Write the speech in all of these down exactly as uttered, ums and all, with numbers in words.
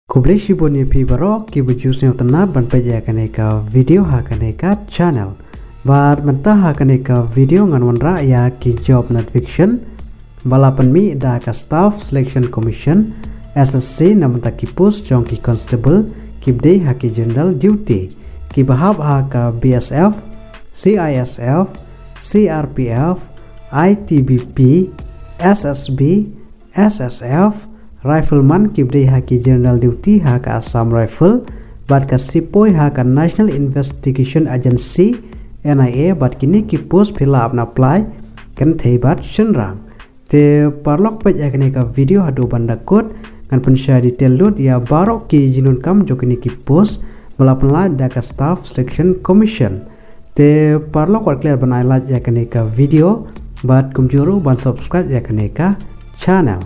Khublei shibun ïa phi baroh kiba ju sngewtynnat ban peit ïa kane ka video ha kane ka channel. Bad mynta ha kane ka video ngan wanrah ïa ki job notification ba la pynmih da ka Staff Selection Commission, S S C, na bynta ki post jong ki constable kiba dei ha ki general duty, kiba hap ha ka B S F, C I S F, C R P F, I T B P, S S B, S S F, Rifleman kiba dei ha ki general duty ha ka Assam Rifle, bad ka sipoi ha ka National Investigation Agency, N I A, bad kine ki post phi lah ban apply kynthei bad shynrang. Te paralok, peit ïa kane ka video haduh ban da kut, ngan pynshai detail lut ïa baroh ki jingdonkam jong kine ki post ba la pynlait da ka Staff Selection Commission. Te paralok, wat klet ban ai like ïa kane ka video bad kumjuh ruh ban subscribe ïa kane ka channel.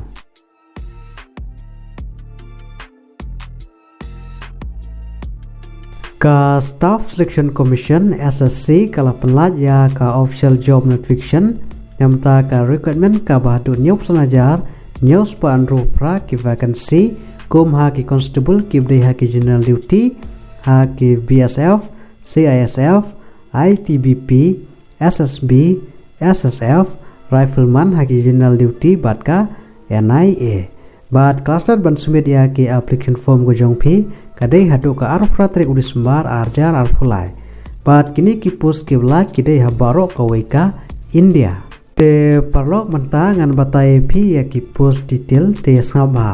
Ka Staff Selection Commission, S S C, ka la pynlait ïa ka official job notification na bynta ka recruitment kaba haduh hynñiewphew san hajar hynñiewspah hynriewphew phra ki vacancy, kum ha ki constable kiba dei ha ki general duty ha ki B S F, C I S F, I T B P, S S B, S S F, Rifleman ha ki general duty bad ka N I A. Bad ka last date ban submit ïa ki application form ka jong phi ka dei haduh ka arphew phra tarik u December ar hajar arphew lai. Bad kine ki post kiba lait ki dei ha baroh kawei ka India. Te paralok, mynta ngan batai ïa phi ïa ki post detail, te sngap bha.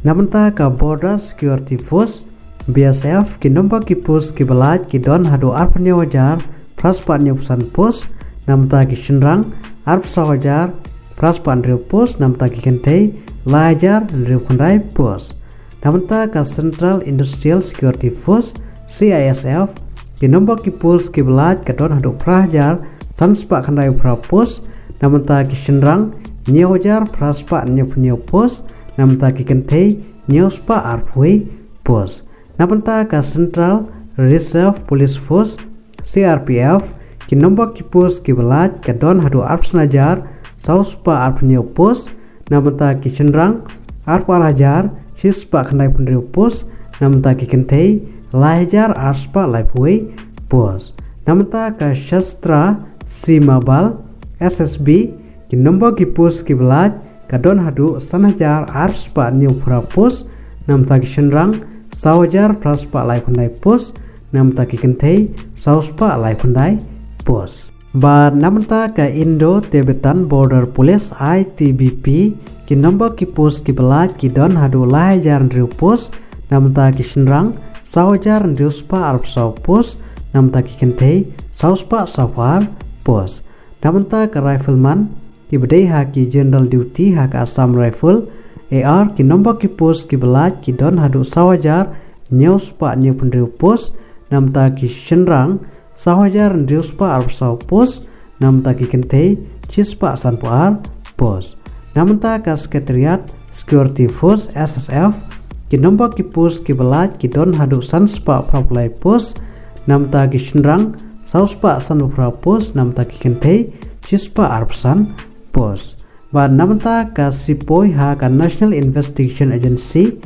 Na bynta ka Border Security Force, B S F, ki number ki post kiba lait ki don haduh arphew hynñiew hajar phra spah hynñiewphew san post. Na bynta ki shynrang, arphew saw hajar phra spah hynriew post. Na bynta ki kynthei, lai hajar hynriewphew khyndai post. Na bynta ka Central Industrial Security Force, C I S F, ki number ki post kiba lait ka don haduh phra hajar san spah khyndaiphew phra post. Na bynta ki shynrang, hynñiew hajar phra spah hynñiewphew hynñiew post. Na bynta ki kynthei, hynñiew spah arphew wei post. Na bynta ka Central Reserve Police Force, C R P F, ki number ki post kiba lait ka don haduh arphew san hajar saw spah arphew hynñiew post. Na bynta ki shynrang, arphew ar hajar shi spah khyndaiphew hynriew post. Na bynta ki kynthei, lai hajar ar spah laiphew wei post. Na bynta ka Sashastra Seema Bal, S S B, ki number ki post kiba lait ka don haduh san hajar ar spah hynñiewphew phra post. Na bynta ki shynrang, saw hajar phra spah laiphew khyndai post. Na bynta ki kynthei, saw spah laiphew khyndai post. Bad na bynta ka Indo-Tibetan Border Police, I T B P, ki number ki post kiba lait ki don haduh lai hajar hynriew post. Na bynta ki shynrang, saw hajar hynriew spah arphew saw post. Na bynta ki kynthei, saw spah sawphew ar post. Na bynta ka Rifleman, kiba dei ha ki general duty ha ka Assam Rifle, A R, ki number ki post kiba lait ki don haduh saw hajar hynñiew spah hynñiewphew hynriew post. Na bynta ki shynrang, saw hajar hynriew spah arphew saw post. Na bynta ki kynthei, shi spah sanphew ar post. Na bynta ka Secretariat Security Force, S S F, ki number ki post kiba lait ki don haduh san spah phraphew lai post. Na bynta ki shynrang, saw spah sanphew phra post. Na bynta ki kynthei, shi spah arphew san post. Bad na bynta ka sipoi ha ka National Investigation Agency,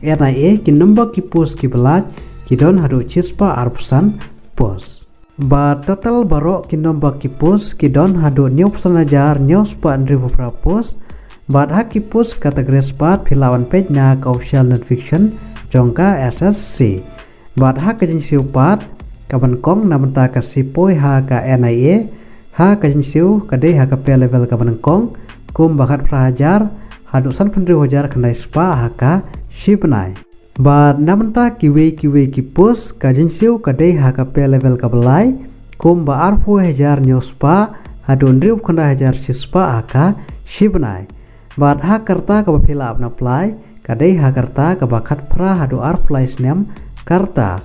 N I A, ki number ki post kiba lait ki don haduh shi spah arphew san post. Bad total baroh ki number ki post ki don haduh hynñiewphew san hajar hynñiew spah hynriewphew phra post. Bad ha ki post categories pat phi lah ban peit na ka official notification jong ka S S C. Bad ha ka jingsiew pat kaba nyngkong na bynta ka sipoi ha ka N I A, ha ka jingsiew ka dei ha ka pay level kaba nyngkong, kum ba khatphra hajar haduh sanphew hynriew hajar khyndai spah ha ka shi bnai. Bad na bynta kiwei kiwei ki post ka jingsiew ka dei ha ka pay level kaba lai, kum ba arphew hajar hynñiew spah haduh hynriewphew khyndai hajar shi spah ha ka shi bnai. Bad ha ka rta kaba phi lah ban apply ka dei ha ka rta kaba khatphra haduh arphew lai snem ka rta.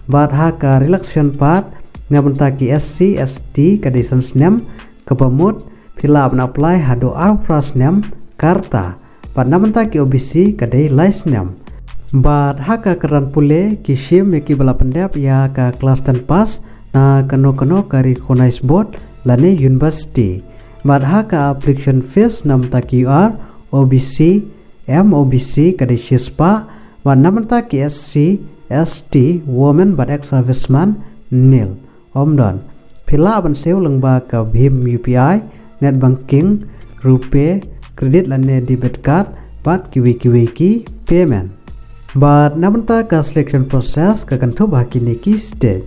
Bad ha ka relaxation pat na bynta ki S C S T ka dei san snem, kaba mut phi lah ban apply haduh arphew phra snem ka rta. Bad na bynta ki O B C ka dei lai snem. Bad ha ka kyrdan pule ki shim ïa kiba la pyndep ïa ka klas ten pass na kano kano ka recognized board lane university. Bad ha ka application fees na bynta ki U R, O B C, M O B C ka dei shi spah, Bad na bynta ki SC, ST, women bad ex-serviceman, nil, ym don. Phi lah ban siew lyngba ka BHIM UPI, net banking, RuPay, credit lane debit card, bad kiwei kiwei ki payment. Bad na bynta ka selection process ka kynthup ha kine ki stage.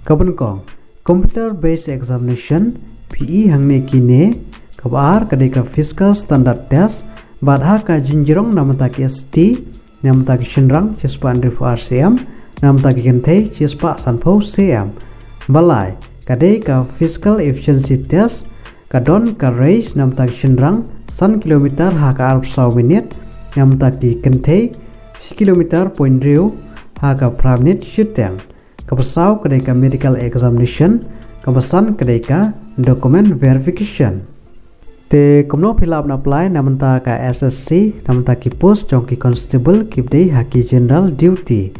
Ka nyngkong, computer based examination, PE hangne kine, kaba ar ka dei ka physical standard test, bad ha ka jingjrong na bynta ki ST, na bynta ki shynrang, shispah hynriewphew ar cm, na bynta ki kynthei, shispah sanphew cm. Balai, ka dei ka physical efficiency test, ka don ka race na bynta ki shynrang, san kilometer ha ka arphew saw minit, na bynta ki kynthei, shi kilometer point hynriew, ha ka phra minit shiteng. Kaba saw ka dei ka medical examination, kaba san ka dei ka document verification. Te kumno phi lah ban apply na bynta ka SSC, na bynta ki post jong ki constable kiba dei ha ki general duty.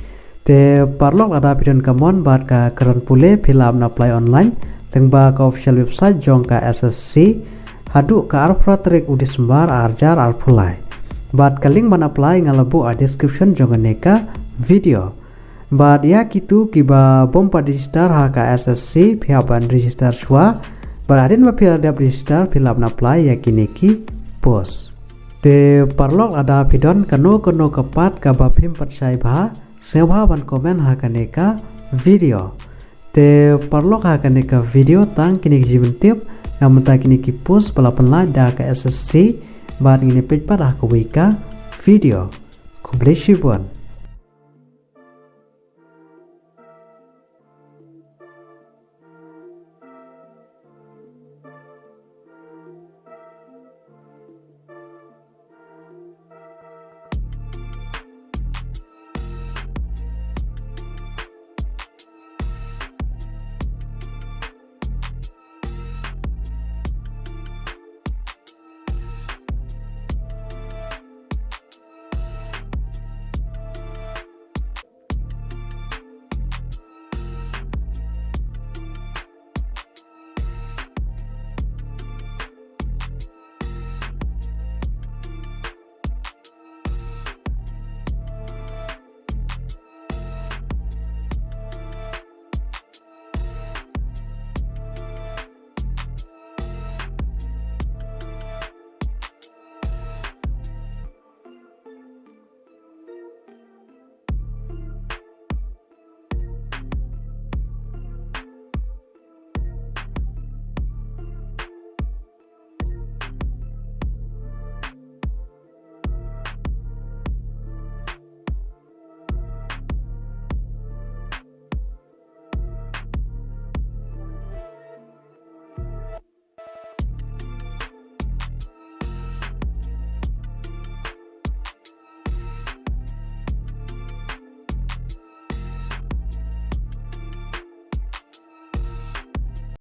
Te paralok lada phi don ka mon bad ka kyrdan pule phi lah ban apply online, lyngba ka official website jong ka SSC, haduh ka arphew phra tarik u December arhajar arphew lai. Bad ka link ban apply nga la buh ha description jong kane ka video. Bad ïa kito kiba bym pat register ha ka SSC, phi hap ban register shuwa. Bad hadien ba phi la dep register, phi lah ban apply ïa kine ki post. Te paralok lada phi don kano kano ka part kaba phim pat shai bha, sngewbha ban comment ha kane ka video. Te paralok, ha kane ka video tang kine ki jingpyntip na bynta kine ki post ba la pynlait da ka SSC, bad ngin ïa peit pat ha kawei ka video. Khublei shibun.